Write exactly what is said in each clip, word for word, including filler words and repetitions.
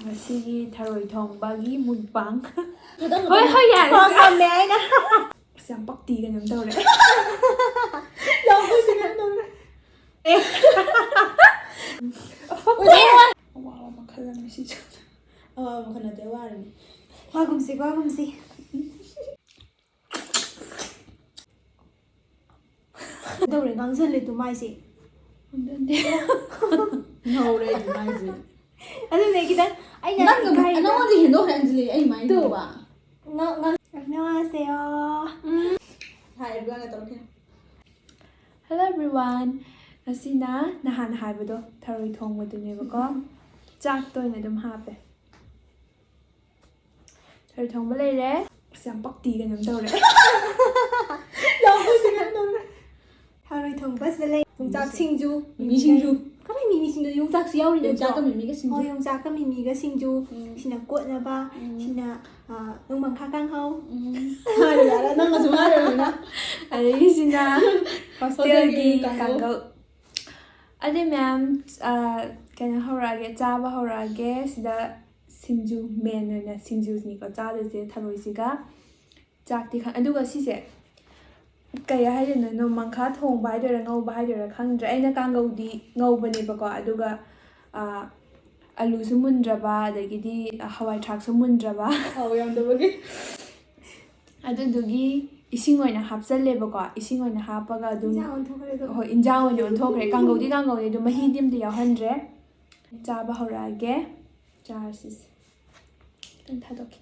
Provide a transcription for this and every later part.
ꯉꯁꯤꯒꯤ ꯊꯔꯣꯏ ꯊꯣꯡꯕꯒꯤ mukbang꯫ ꯈꯤꯇꯪ ꯍꯣꯏ, ꯍꯣꯏ, ꯌꯥꯔꯦ꯫ ꯄꯥꯝꯃꯝꯃꯦ ꯑꯩꯅ꯫ ꯑꯁ, ꯌꯥꯝ ꯄꯛꯇꯤ ꯀꯩꯅꯣꯝ ꯇꯧꯔꯦ꯫ ꯌꯥꯝ ꯄꯛꯇꯤ ꯀꯩꯅꯣꯝ ꯇꯧꯔꯦ꯫ ꯑꯋꯥꯕ ꯃꯈꯜ ꯑꯃꯅꯤ ꯁꯤꯁꯨ꯫ ꯑꯋꯥꯕ ꯃꯈꯜ ꯅꯠꯇꯦ, ꯋꯥꯔꯅꯤ꯫ ꯋꯥꯒꯨꯝꯁꯤ, ꯋꯥꯒꯨꯝꯁꯤ꯫ ꯀꯩꯗꯧꯔꯦ? ꯉꯥꯡꯁꯤꯜꯂꯦ ꯇꯨ ꯃꯥꯏꯁꯦ꯫ ꯉꯧꯔꯦ ꯑꯩꯗꯤ ꯃꯥꯏꯁꯦ꯫ ꯑꯗꯨꯅꯦ ꯈꯤꯇꯪ ꯑꯩꯅ ꯅꯪ ꯏꯀꯥꯏꯕ꯫ ꯅꯪꯉꯣꯟꯗ ꯍꯦꯟꯗꯣꯛꯈ꯭ꯔꯦ ꯑꯟꯖꯂꯤ, ꯑꯩ ꯃꯥꯏ ꯇꯨ꯫ ꯎꯕ꯫ ꯉꯥꯡ-, ꯉꯥꯡ-, 안녕하세요꯫ ꯍꯥꯏ, ꯑꯗꯨꯃꯥꯏꯅ ꯇꯧꯔꯛꯀꯦ꯫ Hello everyone. ꯉꯁꯤꯅ ꯅꯍꯥꯟ ꯍꯥꯏꯕꯗꯣ ꯊꯔꯣꯏ ꯊꯣꯡꯕꯗꯨꯅꯦꯕꯀꯣ꯫ ꯆꯥꯛꯇ ꯑꯣꯏꯅ ꯑꯗꯨꯝ ꯍꯥꯞꯄꯦ꯫ ꯊꯔꯣꯏ ꯊꯣꯡꯕ ꯂꯩꯔꯦ꯫ ꯑꯁ, ꯌꯥꯝ ꯄꯛꯇꯤ ꯀꯩꯅꯣꯝ ꯇꯧꯔꯦ꯫ ꯌꯥꯝ ꯄꯛꯇꯤ ꯀꯩꯅꯣꯝ ꯇꯧꯔꯦ꯫ ꯊꯔꯣꯏ ꯊꯣꯡꯕ ꯁꯤꯗ ꯂꯩ꯫ ꯌꯣꯡꯆꯥꯛ ꯁꯤꯡꯖꯨ꯫ ꯃꯤꯃꯤ ꯁꯤꯡꯖꯨ꯫ ꯀꯃꯥꯏ ꯃꯤꯃꯤ ꯁꯤꯡꯖꯨ? ꯌꯣꯡꯆꯥꯛꯁꯨ ꯌꯥꯎꯔꯤ ꯅꯠꯇ꯭ꯔꯣ? ꯌꯣꯡꯆꯥꯛꯀ ꯃꯤꯃꯤꯒ ꯁꯤꯡꯖꯨ꯫ ꯍꯣꯏ, ꯌꯣꯡꯆꯥꯛꯀ ꯃꯤꯃꯤꯒ ꯁꯤꯡꯖꯨ꯫ ꯎꯝ꯫ ꯁꯤꯅ ꯀꯣꯠꯅꯕ꯫ ꯎꯝ꯫ ꯁꯤꯅ, ꯑ, ꯅꯣꯡꯃꯪꯈꯥ ꯀꯥꯡꯍꯧ꯫ ꯎꯝ꯫ ꯍꯥꯏꯔꯣ, ꯌꯥꯔꯦ, ꯅꯪ ꯑꯁꯨꯝ ꯍꯥꯏꯔꯣꯏꯅ꯫ ꯑꯗꯒꯤ ꯁꯤꯅ hostelꯒꯤ Hostelꯒꯤ ꯀꯥꯡꯍꯧ꯫ ꯀꯥꯡꯍꯧ꯫ ꯑꯗꯨ ꯃꯌꯥꯝ, ꯑ, ꯀꯩꯅꯣ ꯍꯧꯔꯛꯑꯒꯦ, ꯆꯥꯕ ꯍꯧꯔꯛꯑꯒꯦ꯫ ꯁꯤꯗ ꯁꯤꯡꯖꯨ, main ꯑꯣꯏꯅ ꯁꯤꯡꯖꯨꯁꯤꯅꯤꯀꯣ ꯆꯥꯗꯣꯏꯁꯦ, ꯊꯔꯣꯏꯁꯤꯒ꯫ ꯆꯥꯛꯇꯤ ꯈ-, ꯑꯗꯨꯒ ꯁꯤꯁꯦ ꯀꯩ ꯍꯥꯏꯗꯣꯏꯅꯣ, ꯅꯣꯡꯃꯪꯈꯥ ꯊꯣꯡꯕ ꯍꯥꯏꯗꯣꯏꯔꯥ ꯉꯧꯕ ꯍꯥꯏꯗꯣꯏꯔꯥ ꯈꯪꯗ꯭ꯔꯦ꯫ ꯑꯩꯅ ꯀꯥꯡꯒꯧꯗꯤ ꯉꯧꯕꯅꯦꯕꯀꯣ, ꯑꯗꯨꯒ, ꯑ, ꯑꯂꯨꯁꯨ ꯃꯨꯟꯗ꯭ꯔꯕ, ꯑꯗꯒꯤꯗꯤ, ꯑ, ꯍꯋꯥꯏ ꯊ꯭ꯔꯥꯛꯁꯨ ꯃꯨꯟꯗ꯭ꯔꯕ꯫ ꯊꯥꯎ ꯌꯥꯝꯗꯕꯒꯤ꯫ ꯑꯗꯨꯗꯨꯒꯤ ꯏꯁꯤꯡ ꯑꯣꯏꯅ ꯍꯥꯞꯆꯜꯂꯦꯕꯀꯣ꯫ ꯏꯁꯤꯡ ꯑꯣꯏꯅ ꯍꯥꯞꯄꯒ ꯑꯗꯨꯝ, ꯏꯟꯖꯥꯡ ꯑꯣꯟꯊꯣꯛꯈ꯭ꯔꯦ ꯑꯗꯨꯝ꯫ ꯍꯣꯏ, ꯏꯟꯖꯥꯡ ꯑꯣꯏꯅ ꯑꯣꯟꯊꯣꯛꯈ꯭ꯔꯦ꯫ ꯀꯥꯡꯒꯧꯗꯤ ꯀꯥꯡꯒꯧꯅꯤ, ꯑꯗꯨꯝ ꯃꯍꯤꯗꯤ ꯑꯝꯇ ꯌꯥꯎꯍꯟꯗ꯭ꯔꯦ꯫ ꯆꯥꯕ ꯍꯧꯔꯛꯑꯒꯦ꯫ ꯆꯥꯔꯁꯤꯁꯦ꯫ ꯈꯤꯇꯪ ꯊꯥꯗꯣꯛꯀꯦ꯫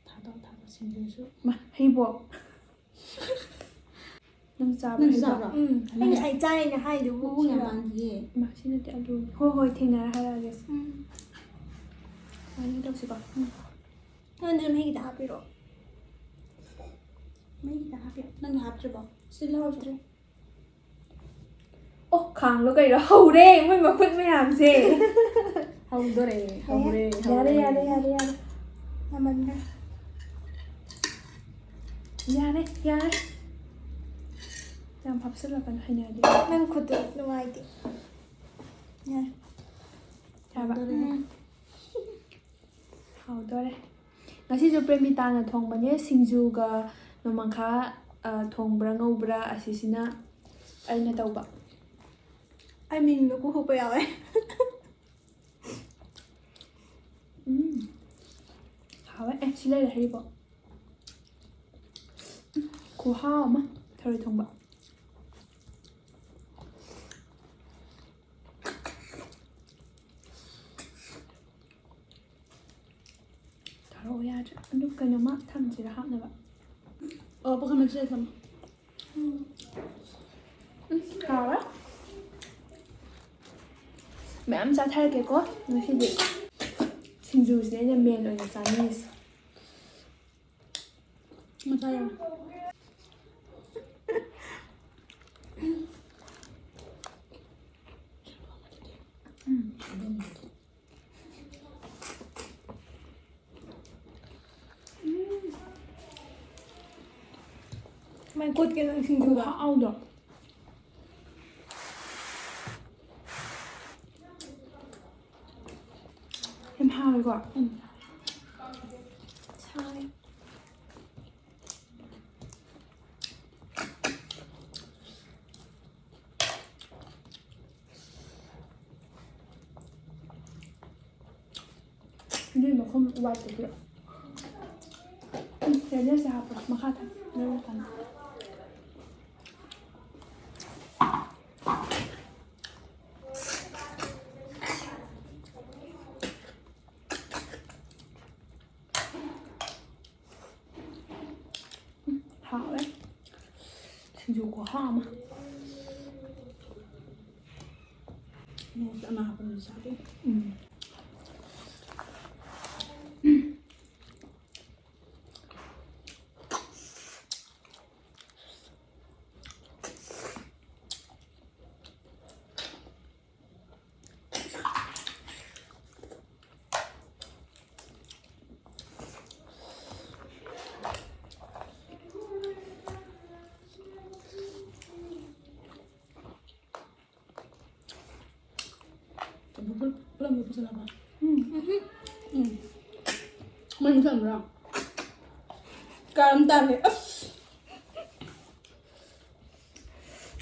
ꯊꯥꯗꯣꯛ, ꯊꯥꯗꯣꯛ, ꯁꯤꯡꯖꯨꯁꯨ꯫ ꯃꯥ, ꯍꯩꯕꯣꯛ꯫ ꯅꯪ ꯆꯥꯕ ꯅꯪꯁꯨ ꯍꯩꯕꯣꯛ? ꯆꯥꯕ꯭ꯔꯣ? ꯎꯝ, ꯑꯩ ꯉꯁꯥꯏ ꯆꯥꯏꯅ ꯍꯥꯏꯗꯨꯕꯨ꯫ ꯃꯑꯣꯡ ꯌꯥꯝ ꯃꯥꯟꯈꯤꯌꯦ꯫ ꯃꯥ, ꯁꯤ ꯅꯠꯇꯦ, ꯑꯂꯨ꯫ ꯍꯣꯏ, ꯍꯣꯏ, ꯊꯦꯡꯅꯔ ꯍꯥꯏꯔꯛꯑꯒꯦ꯫ ꯎꯝ꯫ ꯁꯨꯃꯥꯏꯅ ꯇꯧꯁꯤꯀꯣ꯫ ꯎꯝ꯫ ꯅꯪ ꯑꯗꯨꯝ ꯃꯍꯤ ꯈꯤꯇ ꯍꯥꯞꯄꯤꯔꯣ꯫ ꯃꯍꯤ ꯈꯤꯇ ꯍꯥꯞꯄꯤꯔꯣ꯫ ꯅꯪꯒꯤ ꯍꯥꯞꯇ꯭ꯔꯤꯕꯣ? ꯁꯤꯗꯤ ꯂꯧꯍꯧꯗ꯭ꯔꯦ꯫ ꯑꯣ, ꯈꯥꯡꯂꯣ ꯀꯩꯔꯣ? ꯍꯧꯔꯦ ꯃꯣꯏ ꯃꯈꯨꯠ ꯃꯌꯥꯝꯁꯦ꯫ ꯍꯧꯗꯣꯔꯦ, ꯍꯧꯔꯦ, ꯌꯥꯔꯦ, ꯍꯧꯔꯦ꯫ ꯌꯥꯔꯦ, ꯌꯥꯔꯦ, ꯌꯥꯔꯦ꯫ ꯌꯥꯝꯃꯟꯈ꯭ꯔꯦ꯫ ꯌꯥꯔꯦ, ꯌꯥꯔꯦ꯫ ꯌꯥꯝ ꯍꯥꯞꯆꯤꯜꯂꯛꯀꯅꯨ, ꯍꯩꯅꯗꯦ꯫ ꯅꯪ ꯈꯨꯠꯇꯨ ꯅꯨꯡꯉꯥꯏꯇꯦ꯫ ꯌꯥꯔꯦ꯫ ꯍꯥꯏꯕ꯫ ꯎꯝ꯫ ꯍꯥꯎꯗꯣꯔꯦ꯫ ꯉꯁꯤꯁꯨ ꯄ꯭ꯔꯦꯃꯤꯇꯥꯅ ꯊꯣꯡꯕꯅꯦ꯫ ꯁꯤꯡꯖꯨꯒ ꯅꯣꯡꯃꯪꯈꯥ, ꯑ, ꯊꯣꯡꯕ꯭ꯔꯥ ꯉꯧꯕ꯭ꯔꯥ ꯑꯁꯤꯁꯤꯅ ꯑꯩꯅ ꯇꯧꯕ꯫ ꯑꯩ ꯃꯤꯡꯗꯣ ꯀꯣꯛꯍꯣꯛꯄ ꯌꯥꯎꯋꯦ꯫ ꯎꯝ꯫ ꯍꯥꯎꯋꯦ꯫ ꯑꯦ, ꯁꯤ ꯂꯩꯔꯦ ꯍꯩꯔꯤꯕꯣ꯫ ꯎꯝ, ꯈꯨꯍꯥꯎ ꯑꯃ꯫ ꯊꯔꯣꯏ ꯊꯣꯡꯕ꯫ ꯊꯔꯣ ꯌꯥꯗ꯭ꯔꯦ꯫ ꯑꯗꯨ ꯀꯩꯅꯣꯝꯃ ꯊꯝꯁꯤꯔꯥ ꯍꯥꯞꯅꯕ? ꯑꯣ, ꯄꯨꯈꯝ ꯃꯆꯦꯗ ꯊꯝꯃꯣ꯫ ꯎꯝ꯫ ꯎꯝ, ꯍꯥꯎꯔꯦ꯫ ꯃꯌꯥꯝ ꯆꯥꯊꯔꯛꯀꯦꯀꯣ ꯉꯁꯤꯗꯤ꯫ ꯁꯤꯡꯖꯨꯁꯤꯅ ꯑꯩꯅ ꯃꯦꯟ ꯑꯣꯏꯅ ꯆꯥꯅꯤꯡꯉꯤꯁꯦ꯫ ꯃꯆꯥ ꯌꯥꯎꯋꯦ꯫ ꯎꯝ꯫ ꯀꯃꯥꯏ ꯀꯣꯠꯀꯦ ꯅꯪ ꯁꯤꯡꯖꯨꯗ? ꯈꯨꯍꯥꯎꯗꯣ꯫ ꯌꯥꯝ ꯍꯥꯎꯋꯦꯀꯣ? ꯎꯝ꯫ ꯁꯥꯏ꯫ ꯑꯗꯨꯏ ꯃꯈꯨꯝ ꯋꯥꯏꯠꯇꯨꯗꯤ꯫ ꯎꯝ, ꯔꯦꯗꯤꯌꯁꯁꯦ ꯍꯥꯞꯄꯣ꯫ ꯃꯈꯥ ꯊꯝ-, ꯂꯩꯔꯀꯥꯟꯗ꯫ ꯎꯝ, ꯍꯥꯎꯋꯦ꯫ ꯁꯤꯡꯖꯨ ꯈꯨꯍꯥꯎ ꯑꯃ꯫ ꯃꯣꯔꯣꯛꯁꯦ ꯑꯅꯥ ꯍꯥꯞꯄꯅ ꯆꯥꯗꯣꯏꯅꯦ꯫ ꯎꯝ꯫ ꯆꯝꯐꯨꯠ ꯐꯨꯠꯂꯝꯕ ꯎꯝ꯫ ꯎꯝ꯫ ꯃꯩ ꯃꯨꯠꯊꯠꯂꯝꯕ꯭ꯔꯣ? ꯀꯥꯔꯝ ꯇꯥꯔꯦ꯫ ꯑꯁ!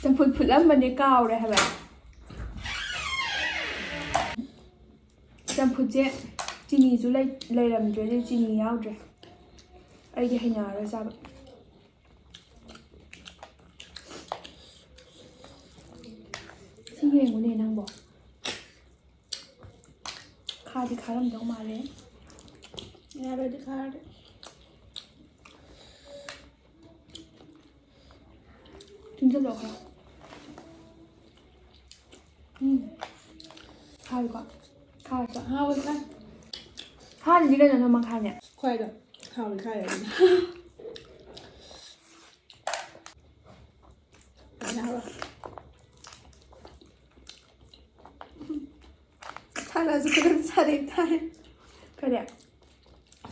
ꯆꯝꯐꯨꯠ ꯐꯨꯠꯂꯝꯕꯅꯦ, ꯀꯥꯎꯔꯦ ꯍꯥꯏꯕ꯫ ꯆꯝꯐꯨꯠꯁꯦ ꯆꯤꯅꯤꯁꯨ ꯂꯩ-, ꯂꯩꯔꯝꯗ꯭ꯔꯦ, ꯑꯗꯨ ꯆꯤꯅꯤ ꯌꯥꯎꯗ꯭ꯔꯦ꯫ ꯑꯩꯗꯤ ꯍꯩꯅꯔꯔꯣꯏ ꯆꯥꯕ꯫ ꯁꯤ ꯌꯦꯡꯉꯨꯅꯦ ꯅꯪꯕꯣ꯫ ꯈꯥꯗꯤ ꯈꯥꯔꯝꯗꯧ ꯃꯥꯜꯂꯦ꯫ ꯌꯥꯔꯣꯏꯗꯤ ꯈꯥꯔꯗꯤ꯫ ꯆꯨꯝꯁꯤꯜꯂꯣ ꯈꯔ꯫ ꯎꯝ꯫ ꯈꯥꯔꯦꯀꯣ? ꯈꯥꯔꯦꯀꯣ? ꯍꯥꯎꯋꯦ, ꯈꯥꯏ꯫ ꯈꯥꯔꯤꯗꯤ ꯀꯩꯅꯣ ꯅꯃ ꯈꯥꯏꯅꯦ? ꯈ꯭ꯋꯥꯏꯗ ꯍꯥꯎꯋꯦ, ꯈꯥꯏ ꯑꯗꯨꯝ꯫ ꯌꯥꯔꯣꯏ꯫ ꯁꯥꯟꯅꯁꯨ ꯈꯨꯗꯛꯇ ꯁꯥꯟꯅꯩ ꯇꯥꯏ꯫ ꯀꯔꯤ?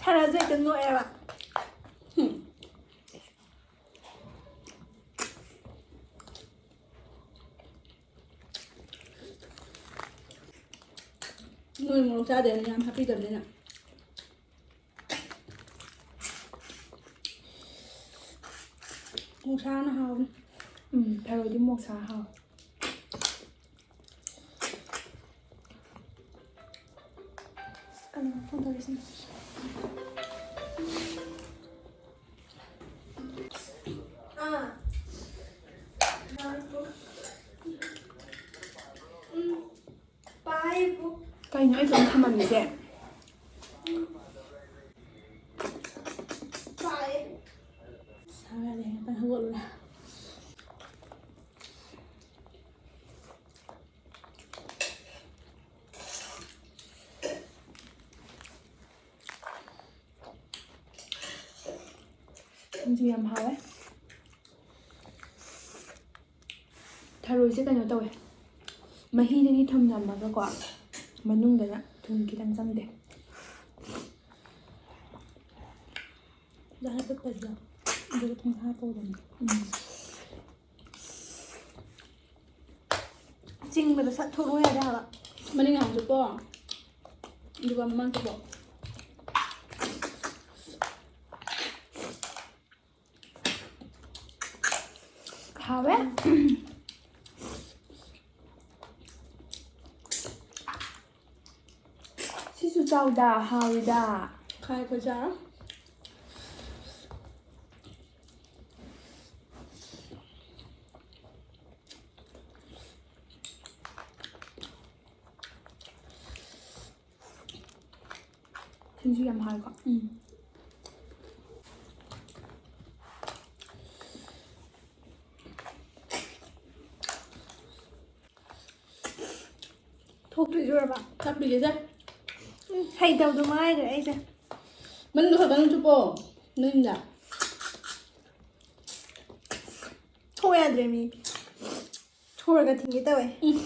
ꯁꯥꯟꯅꯁꯨ ꯍꯦꯛꯇ ꯅꯣꯛꯑꯦꯕ꯫ ꯍꯨꯝ꯫ ꯅꯣꯏ ꯃꯣꯔꯣꯛ ꯆꯥꯗꯦꯅ ꯌꯥꯝ ꯍꯥꯞꯄꯤꯗꯕꯅꯤꯅ꯫ ꯃꯣꯔꯣꯛ ꯁꯥꯅ ꯍꯥꯎꯕꯅꯤ꯫ ꯎꯝ, ꯊꯔꯣꯏꯗꯤ ꯃꯣꯔꯣꯛ ꯁꯥ ꯍꯥꯎꯋꯦ꯫ ꯀꯩꯅꯣ ꯐꯣꯟ ꯇꯧꯔꯤꯁꯤꯅ? ꯑꯥ꯫ ꯎꯝ꯫ ꯄꯥꯏꯕꯨ꯫ ꯀꯩꯅꯣ ꯑꯩ ꯐꯣꯟ ꯊꯝꯃꯝꯃꯤꯁꯦ? ꯄꯥꯏ꯫ ꯁꯥꯔꯦ, ꯉꯥꯛꯇꯪ ꯍꯧꯒꯠꯂꯨꯔꯦ꯫ ꯁꯤꯡꯖꯨ ꯌꯥꯝ ꯍꯥꯎꯋꯦ꯫ ꯊꯔꯣꯏꯁꯦ ꯀꯩꯅꯣ ꯇꯧꯋꯦ, ꯃꯍꯤꯗꯗꯤ ꯊꯨꯝ ꯅꯝꯃꯒꯀꯣ, ꯃꯅꯨꯡꯗꯅ ꯊꯨꯝ ꯈꯤꯇꯪ ꯆꯪꯗꯦ꯫ ꯗꯥꯏ ꯄꯠꯄꯁꯤꯗ ꯑꯗꯨꯒ ꯊꯨꯝ ꯍꯥꯞꯄ ꯑꯣꯏꯔꯝꯃꯦ꯫ ꯎꯝ꯫ ꯆꯤꯡꯕꯗ ꯁꯠ ꯊꯣꯛꯂꯛꯑꯣ ꯌꯥꯗꯦ ꯍꯥꯏꯕ꯫ ꯃꯅꯤꯡ ꯍꯥꯡꯗꯣꯛꯀꯣ꯫ ꯑꯗꯨꯒ ꯃꯃꯥꯡ ꯊꯣꯛꯄ꯫ ꯍꯥꯎꯋꯦ꯫ ꯁꯤꯁꯨ ꯆꯥꯎꯗ, ꯍꯥꯎꯋꯤꯗ꯫ ꯈꯥꯏ ꯈꯣꯏꯖꯥ꯫ ꯁꯤꯡꯖꯨ ꯌꯥꯝ ꯍꯥꯎꯋꯦꯀꯣ꯫ ꯎꯝ꯫ ꯊꯣꯛꯇ꯭ꯔꯤꯁꯨꯔꯕ? ꯆꯠꯄꯤꯒꯦꯁꯦ꯫ ꯎꯝ, ꯍꯩꯇꯕꯗꯣ ꯃꯉꯥꯏꯔꯦ ꯑꯩꯁꯦ꯫ ꯃꯅꯨꯡꯗ ꯈꯛꯇꯪ ꯆꯨꯞꯄꯣ꯫ ꯃꯅꯨꯡꯗ꯫ ꯊꯣꯛ ꯌꯥꯗ꯭ꯔꯦ ꯃꯤ꯫ ꯁꯣꯔꯒ ꯊꯤꯡꯒꯦ ꯇꯧꯋꯦ꯫ ꯎꯝ꯫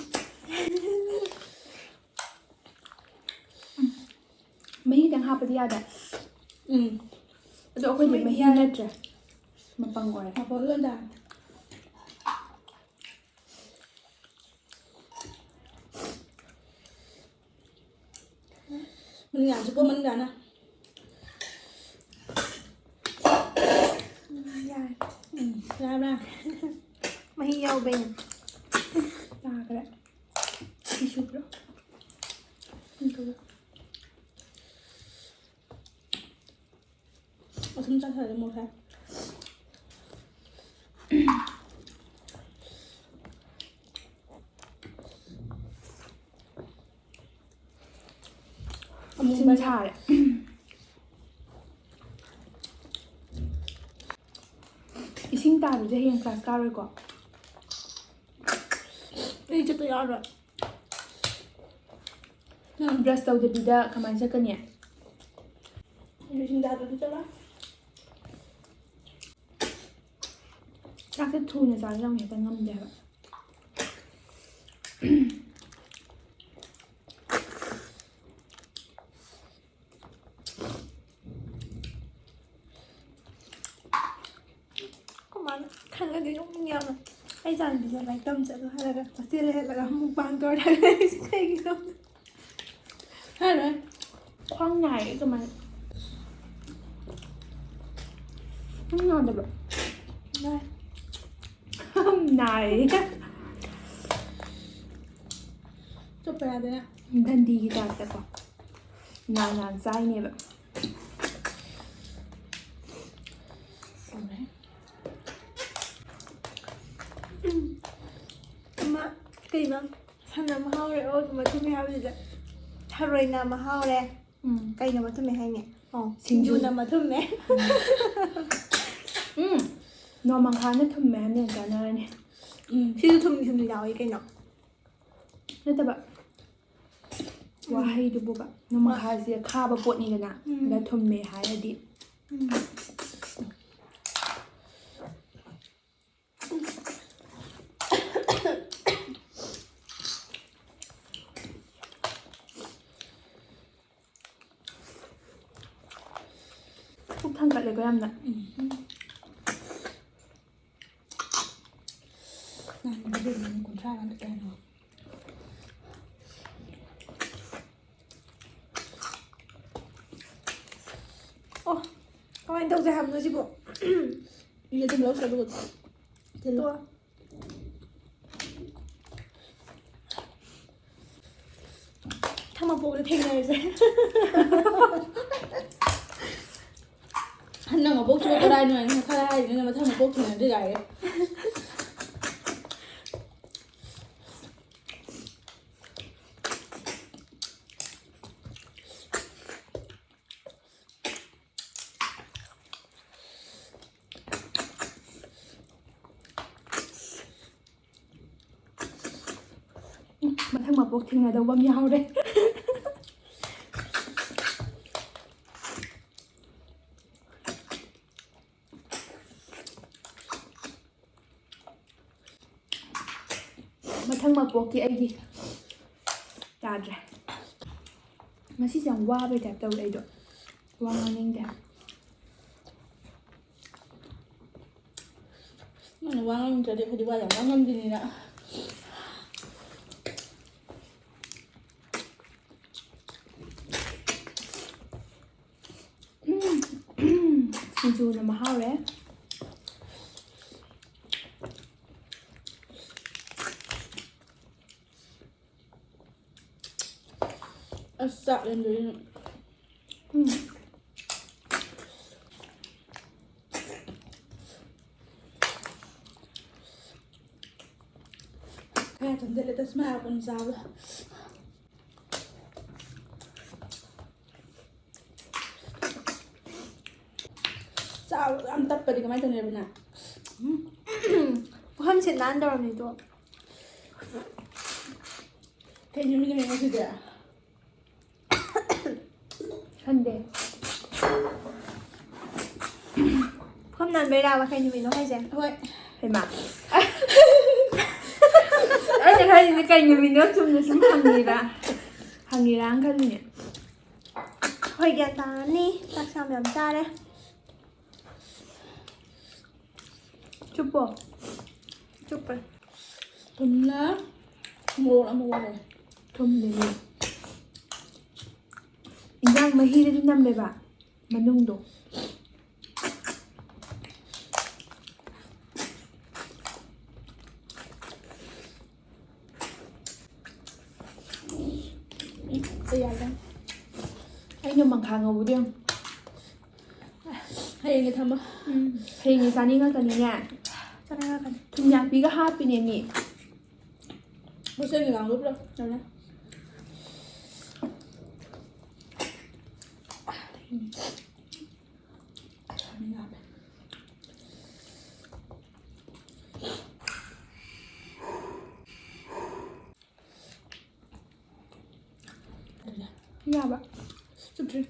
ꯃꯍꯤ ꯈꯤꯇꯪ ꯍꯥꯞꯄꯗꯤ ꯌꯥꯗꯦ꯫ ꯎꯝ꯫ ꯑꯗꯣ ꯑꯩꯈꯣꯏꯗꯤ ꯃꯍꯤ ꯃꯍꯤ ꯌꯥꯔꯦ꯫ ꯅꯠꯇ꯭ꯔꯦ꯫ ꯃꯄꯪ ꯑꯣꯏꯔꯦ꯫ ꯃꯄꯪ ꯂꯣꯏ ꯇꯥꯔꯦ꯫ ꯃꯅꯤꯡ ꯌꯥꯝ ꯆꯨꯞꯄꯣ, ꯃꯅꯤꯡ ꯌꯥꯅ꯫ ꯎꯝ, ꯌꯥꯔꯦ꯫ ꯎꯝ, ꯌꯥꯔꯕ꯭ꯔꯥ? ꯃꯍꯤ ꯌꯥꯎꯕꯩꯅꯦ꯫ ꯇꯥꯈ꯭ꯔꯦ꯫ ꯐꯤ ꯁꯨꯕ꯭ꯔꯣ? ꯐꯤ ꯁꯨꯕ꯭ꯔꯣ? ꯑꯊꯨꯝ ꯆꯥꯁꯜꯂꯗꯤ ꯃꯣꯔꯣꯛ ꯁꯥꯏ꯫ ꯑꯃꯨꯛ ꯆꯤꯟ ꯕꯥꯏ꯫ ꯁꯥꯔꯦ꯫ ꯏꯁꯤꯡ ꯇꯥꯕꯁꯦ ꯍꯌꯦꯡ ꯀ꯭ꯂꯥꯁ ꯀꯥꯔꯣꯏꯀꯣ? ꯑꯩ ꯆꯠꯄ ꯌꯥꯔꯣꯏ꯫ ꯅꯪ ꯕ꯭ꯔꯁ ꯇꯧꯗꯕꯤꯗ ꯀꯃꯥꯏꯅ ꯆꯠꯀꯅꯤ? ꯑꯩꯁꯨ ꯏꯁꯤꯡ ꯇꯥꯗ꯭ꯔꯗꯤ ꯆꯠꯂꯣꯏ꯫ ꯆꯥꯛꯁꯦ ꯊꯨꯅ ꯆꯥꯁꯤꯜꯂꯝꯃꯦ, ꯍꯦꯛꯇ ꯉꯝꯗꯦ ꯍꯥꯏꯕ꯫ ꯑꯩꯈꯣꯏ ꯃꯥꯅ ꯈꯜꯂꯗꯤ ꯅꯣꯛꯅꯤꯡꯉꯦ ꯌꯥꯝꯅ꯫ ꯑꯩ ꯏꯆꯥꯅꯨꯄꯤꯁꯦ ꯂꯥꯏꯔꯤꯛ ꯇꯝ ꯆꯠꯂꯣ ꯍꯥꯏꯔꯒ ꯍꯣꯁꯇꯦꯜ ꯂꯩꯍꯜꯂꯒ ꯑꯃꯨꯛ ꯄꯥꯟ ꯇꯧꯔꯦ ꯍꯥꯏꯔꯒ ꯑꯩꯁꯦ ꯀꯩꯒꯤꯅꯣ? ꯍꯥꯏꯔꯣꯏ꯫ ꯈ꯭ꯋꯥꯡ ꯅꯥꯏꯌꯦ ꯀꯃꯥꯏꯅ? ꯈ꯭ꯋꯥꯡ ꯅꯥꯗꯕ꯭ꯔꯣ? ꯅꯥꯏ꯫ ꯅꯥꯏ꯫ ꯆꯠꯄ ꯌꯥꯗꯦ꯫ ꯗꯟꯗꯤꯒꯤ ꯇꯥꯏꯞꯇꯀꯣ ꯅꯥꯟ ꯅꯥꯟ ꯆꯥꯏꯅꯦꯕ꯫ ꯁꯧꯔꯦ꯫ ꯑꯃ ꯀꯩꯅꯣ ꯁꯟ ꯑꯃ ꯍꯥꯎꯔꯦ, ꯑꯣꯛ ꯑꯃ ꯊꯨꯝꯃꯦ ꯍꯥꯏꯕꯁꯤꯗ ꯊꯔꯣꯏꯅ ꯑꯃ ꯍꯥꯎꯔꯦ꯫ ꯎꯝ꯫ ꯀꯩꯅꯣ ꯑꯃ ꯊꯨꯝꯃꯦ ꯍꯥꯏꯅꯦ? ꯑꯣ, ꯁꯤꯡꯖꯨ꯫ ꯁꯤꯡꯖꯨꯅ ꯑꯃ ꯊꯨꯝꯃꯦ꯫ ꯎꯝ꯫ ꯅꯣꯡꯃꯪꯈꯥꯅ ꯊꯨꯝꯃꯦ ꯍꯥꯏꯕꯅ ꯍꯦꯟꯅ ꯆꯥꯟꯅꯔꯅꯤ꯫ ꯎꯝ, ꯁꯤꯁꯨ ꯊꯨꯝ ꯊꯨꯝ ꯌꯥꯎꯏ ꯀꯩꯅꯣ꯫ ꯅꯠꯇꯕ, ꯎꯝ꯫ ꯋꯥꯍꯩꯗꯨꯕꯨꯕ꯫ ꯅꯣꯡꯃꯪꯈꯥꯁꯦ ꯈꯥꯕ ꯄꯣꯠꯅꯤꯗꯅ, ꯎꯝ꯫ ꯑꯗ ꯊꯨꯝꯃꯦ ꯍꯥꯏꯔꯗꯤ꯫ ꯎꯝ꯫ ꯄꯨꯛ ꯊꯟꯒꯠꯂꯦꯀꯣ ꯌꯥꯝꯅ꯫ ꯎꯝ꯫ ꯅꯍꯥꯟ ꯚꯤꯗꯤꯑꯣꯗ ꯃꯤ ꯀꯨꯟꯊ꯭ꯔꯥ ꯉꯥꯛꯇ ꯀꯩꯅꯣ꯫ ꯑꯣ, ꯀꯃꯥꯏꯅ ꯇꯧꯁꯦ ꯍꯥꯏꯕꯅꯣ ꯁꯤꯕꯨ? ꯃꯤ ꯑꯗꯨꯝ ꯂꯧꯁꯦ ꯑꯗꯨꯒ ꯊꯤꯜꯂꯣ꯫ ꯃꯊꯪ ꯃꯄꯣꯛꯇ ꯊꯦꯡꯅꯔꯁꯦ꯫ ꯍꯟꯗꯛ ꯃꯄꯣꯛꯁꯤꯕꯨ ꯀꯗꯥꯏꯅꯣ ꯍꯥꯏꯅ ꯈꯔ ꯍꯥꯏꯔꯤꯅꯣ, ꯃꯊꯪ ꯃꯄꯣꯛ ꯊꯦꯡꯅꯗ꯭ꯔꯤ ꯀꯥꯏꯌꯦ꯫ ꯎꯝ, ꯃꯊꯪ ꯃꯄꯣꯛ ꯊꯦꯡꯅꯗꯧꯕ ꯑꯃ ꯌꯥꯎꯔꯦ꯫ ꯃꯊꯪ ꯃꯄꯣꯛꯀꯤ ꯑꯩꯒꯤ ꯌꯥꯗ꯭ꯔꯦ꯫ ꯉꯁꯤꯁꯦ ꯌꯥꯝ ꯋꯥꯕꯩ ꯇꯥꯏꯞ ꯇꯧꯋꯦ ꯑꯩꯗꯣ꯫ ꯋꯥ ꯉꯥꯡꯅꯤꯡꯗꯦ꯫ ꯅꯪꯅ ꯋꯥ ꯉꯥꯡꯅꯤꯡꯗ꯭ꯔꯗꯤ ꯑꯩꯈꯣꯏꯗꯤ ꯋꯥ ꯌꯥꯝ ꯉꯥꯡꯉꯝꯗꯣꯏꯅꯤꯅ꯫ ꯁꯤꯡꯖꯨꯅ ꯃꯍꯥꯎꯔꯦ꯫ ꯑꯁ, ꯆꯥꯛ ꯂꯦꯝꯗꯣꯏꯅꯦ꯫ ꯎꯝ꯫ ꯈꯔ ꯆꯪꯁꯤꯜꯂꯦ ꯇꯁꯃꯥ ꯀꯨꯟ ꯆꯥꯕꯗꯣ꯫ ꯆꯥꯕ ꯌꯥꯝ ꯇꯞꯄꯗꯤ ꯀꯃꯥꯏꯅ ꯇꯧꯅꯤ, ꯔꯕꯤꯅꯥ? ꯎꯝ꯫ ꯄꯨꯈꯝ ꯁꯦꯠ ꯅꯥꯟꯗꯧꯔꯕꯅꯤꯗꯣ꯫ ꯀꯩ ꯅꯨꯃꯤꯠꯅꯣ ꯉꯁꯤꯗꯤ? ꯁꯟꯗꯦ꯫ ꯄꯨꯈꯝ ꯅꯥꯟꯕꯩꯔꯥꯕ ꯀꯩ ꯅꯨꯃꯤꯠꯅꯣ ꯍꯥꯏꯁꯦ? ꯍꯣꯏ꯫ ꯍꯩꯃꯥ꯫ ꯑꯩꯅ ꯈꯜꯂꯤꯁꯦ ꯀꯩ ꯅꯨꯃꯤꯠꯅꯣ ꯆꯨꯝꯅ ꯁꯨꯝ ꯍꯪꯉꯤꯔꯥ? ꯍꯪꯉꯤꯔꯥꯅ ꯈꯜꯂꯤꯅꯦ꯫ ꯍꯣꯏ, ꯒ꯭ꯌꯥꯟ ꯇꯥꯔꯅꯤ꯫ ꯆꯥꯛ ꯆꯥ ꯃꯌꯥꯝ ꯆꯥꯔꯦ꯫ ꯆꯨꯞꯄꯣ꯫ ꯆꯨꯞꯄꯦ꯫ ꯊꯨꯝꯅ ꯃꯣꯔꯣꯛ ꯑꯃ ꯑꯣꯏꯔꯦ꯫ ꯊꯨꯝꯗꯨꯅꯦ꯫ ꯏꯟꯖꯥꯡ ꯃꯍꯤꯗꯗꯤ ꯅꯝꯃꯦꯕ ꯃꯅꯨꯡꯗꯣ꯫ ꯑꯩ ꯌꯥꯗꯦ꯫ ꯑꯩꯅ ꯃꯪꯈꯥ ꯉꯧꯕꯗꯣ ꯌꯦꯡꯉꯨ꯫ ꯍꯌꯦꯡꯒꯤ ꯊꯝꯃꯣ꯫ ꯎꯝ꯫ ꯍꯌꯦꯡꯒꯤ ꯆꯥꯅꯤꯡꯉꯛꯀꯅꯤꯅꯦ꯫ ꯆꯥꯅꯤꯡꯉꯛꯀꯅꯤ꯫ ꯊꯨꯝꯌꯥꯛꯄꯤꯒ ꯍꯥꯞꯄꯤꯅꯦ ꯃꯤ꯫ ꯍꯣꯁꯇꯦꯜꯒꯤ ꯀꯥꯡꯕꯨ ꯄꯨꯂꯞ ꯆꯠꯂꯦ꯫ ꯌꯥꯕ꯫ ꯆꯨꯞꯇ꯭ꯔꯤ꯫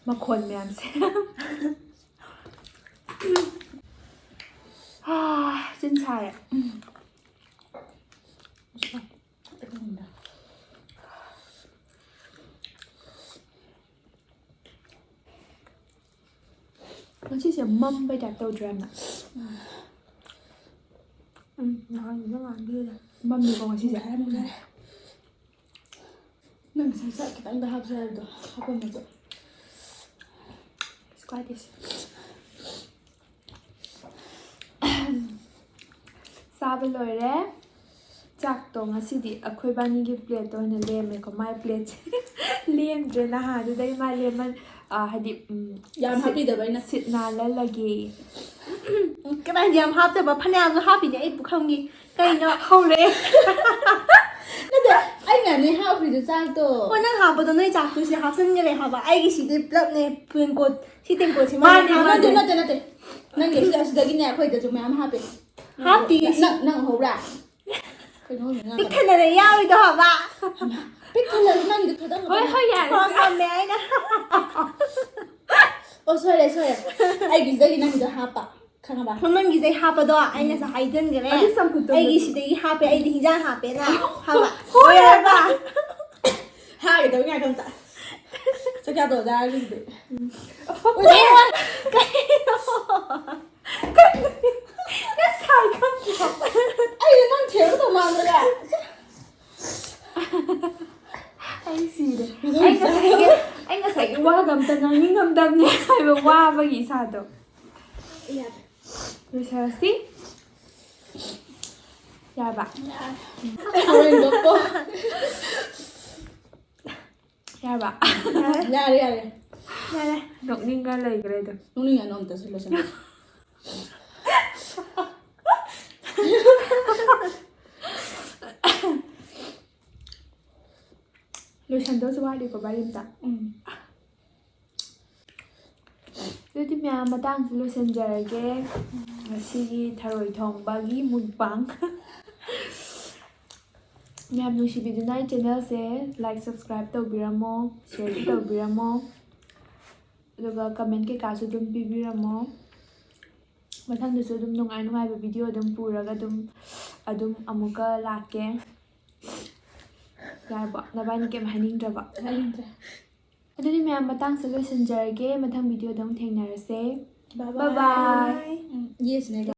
ꯃꯈꯣꯟ ꯃꯌꯥꯝꯁꯦ꯫ ꯑꯥ, ꯆꯤꯟ ꯁꯥꯔꯦ꯫ ꯉꯁꯤꯁꯦ ꯃꯝꯕꯩ ꯇꯥꯏꯞ ꯇꯧꯗ꯭ꯔꯥ ꯌꯥꯝꯅ? ꯎꯝ, ꯅꯍꯥꯟꯒꯤꯗꯣ ꯉꯥꯟꯕꯤꯔꯦ꯫ ꯃꯝꯃꯤꯀꯣ ꯉꯁꯤꯁꯦ꯫ ꯃꯨꯟꯈꯔꯦ, ꯃꯨꯟꯈꯔꯦ꯫ ꯅꯪ ꯉꯁꯥꯏ ꯆꯥꯛ ꯈꯤꯇꯪꯗ ꯍꯥꯞꯁꯦ ꯍꯥꯏꯕꯗꯣ ꯍꯥꯞꯄꯝꯃꯁꯨ꯫ ꯀꯩꯁꯨ ꯀꯥꯏꯗꯦꯁꯦ꯫ ꯆꯥꯕ ꯂꯣꯏꯔꯦ꯫ ꯆꯥꯛꯇꯣ ꯉꯁꯤꯗꯤ ꯑꯩꯈꯣꯏ ꯕꯥꯅꯤꯒꯤ ꯄ꯭ꯂꯦꯠꯇ ꯑꯣꯏꯅ ꯂꯦꯝꯃꯦꯀꯣ꯫ ꯃꯥꯏ ꯄ꯭ꯂꯦꯠꯁꯦ ꯂꯦꯝꯗ꯭ꯔꯦ꯫ ꯅꯍꯥꯟꯗꯨꯗꯩ ꯃꯥ ꯂꯦꯝꯃꯟ-, ꯑ, ꯍꯥꯏꯗꯤ, ꯎꯝ, ꯌꯥꯝ ꯁꯤꯠ-, ꯍꯥꯞꯄꯤꯗꯕ ꯑꯩꯅ꯫ ꯁꯤꯠ ꯅꯥꯜꯍꯜꯂꯒꯦ꯫ ꯎꯝ, ꯀꯃꯥꯏꯅ ꯌꯥꯝ ꯍꯥꯞꯇꯕ? ꯐꯅꯌꯥꯝꯁꯨ ꯍꯥꯞꯄꯤꯅꯦ ꯑꯩ ꯄꯨꯈꯝꯒꯤ꯫ ꯀꯩꯅꯣ? ꯍꯧꯔꯛꯑꯦ꯫ ꯅꯠꯇꯦ, ꯑꯩꯅꯅꯦ ꯍꯥꯞꯈ꯭ꯔꯤꯗꯣ ꯆꯥꯛꯇꯣ꯫ ꯍꯣꯏ, ꯅꯪ ꯍꯥꯞꯄꯗꯣ ꯅꯣꯏ ꯆꯥꯛꯇꯨꯁꯦ ꯍꯥꯞꯆꯤꯟꯈꯔꯦ ꯍꯥꯏꯕ꯫ ꯑꯩꯒꯤ ꯁꯤꯗꯤ ꯄꯨꯂꯞꯅꯦ, ꯇꯦꯡꯀꯣꯠ, ꯁꯤ ꯇꯦꯡꯀꯣꯠꯁꯤ ꯃꯥꯅꯦ, ꯃꯥꯅꯦ, ꯃꯥꯅꯦ꯫ ꯅꯠꯇꯦ, ꯅꯠꯇꯦ, ꯅꯠꯇꯦ꯫ ꯅꯪꯒꯤ ꯑꯁꯤꯗ-, ꯑꯁꯤꯗꯒꯤꯅꯦ ꯑꯩꯈꯣꯏꯗꯁꯨ ꯃꯌꯥꯝ ꯍꯥꯞꯄꯦ꯫ ꯍꯥꯞꯇꯤꯌꯦ꯫ ꯅꯪ, ꯅꯪ ꯎꯍꯧꯕ꯭ꯔꯥ? ꯀꯩꯅꯣ ꯍꯧꯖꯤꯛ ꯉꯥꯡꯉꯤꯗꯣ? ꯄꯤꯛ ꯊꯟꯅꯅ ꯌꯥꯎꯔꯤꯗꯣ ꯍꯥꯏꯕ꯫ ꯄꯤꯛ ꯊꯜꯂꯁꯨ ꯅꯪꯒꯤꯗꯣ ꯈꯤꯇꯪ ꯍꯣꯏ, ꯈꯤꯇꯪ ꯍꯣꯏ, ꯌꯥꯔꯦ, ꯍꯣꯏ, ꯌꯥꯔꯦ꯫ ꯉꯝꯃꯦ ꯑꯩꯅ꯫ ꯑꯣ, ꯁꯣꯏꯔꯦ, ꯁꯣꯏꯔꯦ꯫ ꯑꯩꯒꯤꯁꯤꯗꯒꯤ ꯅꯪꯒꯤꯗꯣ ꯍꯥꯞꯄ꯫ ꯈꯪꯉꯕ? ꯃꯃꯥꯡꯒꯤꯁꯦ ꯍꯥꯞꯄꯗꯣ ꯑꯩꯅꯁꯨ ꯍꯥꯏꯖꯟꯈ꯭ꯔꯦ꯫ ꯑꯗꯨ ꯆꯝꯐꯨꯠꯇꯣ ꯑꯩꯒꯤ ꯑꯗꯨ ꯁꯤꯗꯒꯤ ꯍꯥꯞꯄꯦ, ꯑꯩꯗꯤ ꯍꯤꯟꯖꯥꯡ ꯍꯥꯞꯄꯦꯅ꯫ ꯍꯥꯏꯕ꯫ ꯍꯣꯏ ꯍꯥꯏꯕ꯫ ꯍꯥꯏꯒꯗꯕ ꯉꯥꯏꯈꯣ ꯑꯝꯇ꯫ ꯆꯥꯛ ꯆꯥ ꯇꯣꯛꯑ ꯆꯥꯔꯒꯦ ꯑꯗꯨꯗꯤ꯫ ꯀꯩꯅꯣ? ꯀꯩꯅꯣ? ꯉꯁꯥꯏ ꯈꯪꯗ꯭ꯔꯣ? ꯑꯩꯗꯤ ꯅꯪ ꯊꯦꯝꯒꯗꯧ ꯃꯥꯟꯗ꯭ꯔꯒ꯫ ꯑꯩ ꯁꯤꯔꯦ꯫ ꯑꯩ ꯉꯁꯥꯏꯒꯤ, ꯑꯩ ꯉꯁꯥꯏꯒꯤ ꯋꯥꯒ ꯑꯝꯇ ꯉꯥꯡꯅꯤꯡꯉꯝꯗꯕꯅꯦ ꯍꯥꯏꯕ, ꯋꯥꯕꯒꯤ ꯏꯁꯥꯗꯣ꯫ ꯌꯥꯔꯦ꯫ ꯂꯣꯏꯁꯜꯂꯁꯤ꯫ ꯌꯥꯔꯕ? ꯌꯥꯔꯦ꯫ ꯍꯣꯔꯦꯟ ꯅꯣꯛꯀꯣ꯫ ꯌꯥꯔꯕ? ꯌꯥꯔꯦ, ꯌꯥꯔꯦ꯫ ꯌꯥꯔꯦ꯫ ꯅꯣꯛꯅꯤꯡꯉ ꯂꯩꯈ꯭ꯔꯦ ꯑꯗꯨꯝ꯫ ꯅꯣꯛꯅꯤꯡꯉ ꯅꯣꯛ ꯑꯝꯇ ꯁꯤꯜꯂꯣ, ꯁꯤꯜꯂꯣ꯫ ꯂꯣꯏꯁꯟꯗꯧꯁꯨ ꯋꯥꯠꯂꯤꯀꯣ, ꯚꯥꯏ, ꯑꯝꯇ꯫ ꯎꯝ꯫ ꯑꯗꯨꯗꯤ ꯃꯌꯥꯝ, ꯃꯇꯥꯡꯁꯤ ꯂꯣꯏꯁꯤꯟꯖꯔꯒꯦ꯫ ꯉꯁꯤꯒꯤ ꯊꯔꯣꯏ ꯊꯣꯡꯕꯒꯤ mukbang꯫ ꯃꯌꯥꯝ ꯅꯨꯡꯁꯤꯕꯤꯗꯨꯅ ꯑꯩ channelꯁꯦ like, subscribe ꯇꯧꯕꯤꯔꯝꯃꯣ, shareꯁꯨ ꯇꯧꯕꯤꯔꯝꯃꯣ, ꯑꯗꯨꯒ comment ꯀꯩꯀꯥꯁꯨ ꯑꯗꯨꯝ ꯄꯤꯕꯤꯔꯝꯃꯣ꯫ ꯃꯊꯪꯗꯁꯨ ꯑꯗꯨꯝ ꯅꯨꯡꯉꯥꯏ ꯅꯨꯡꯉꯥꯏꯕ video ꯑꯗꯨꯝ ꯄꯨꯔꯒ ꯑꯗꯨꯝ, ꯑꯗꯨꯝ ꯑꯃꯨꯛꯀ ꯂꯥꯛꯀꯦ꯫ ꯌꯥꯔꯕꯣ? ꯅꯕꯥꯅꯤ ꯀꯩꯝ ꯍꯥꯏꯅꯤꯡꯗ꯭ꯔꯕꯣ? ꯍꯥꯏꯅꯤꯡꯗ꯭ꯔꯦ꯫ ꯑꯗꯨꯗꯤ ꯃꯌꯥꯝ, ꯃꯇꯥꯡꯁꯦ ꯂꯣꯏꯁꯤꯟꯖꯔꯒꯦ꯫ ꯃꯊꯪ videoꯗ ꯑꯃꯨꯛ ꯊꯦꯡꯅꯔꯁꯦ꯫ Bye bye. Bye bye. ꯎꯝ, yesꯅꯦ꯫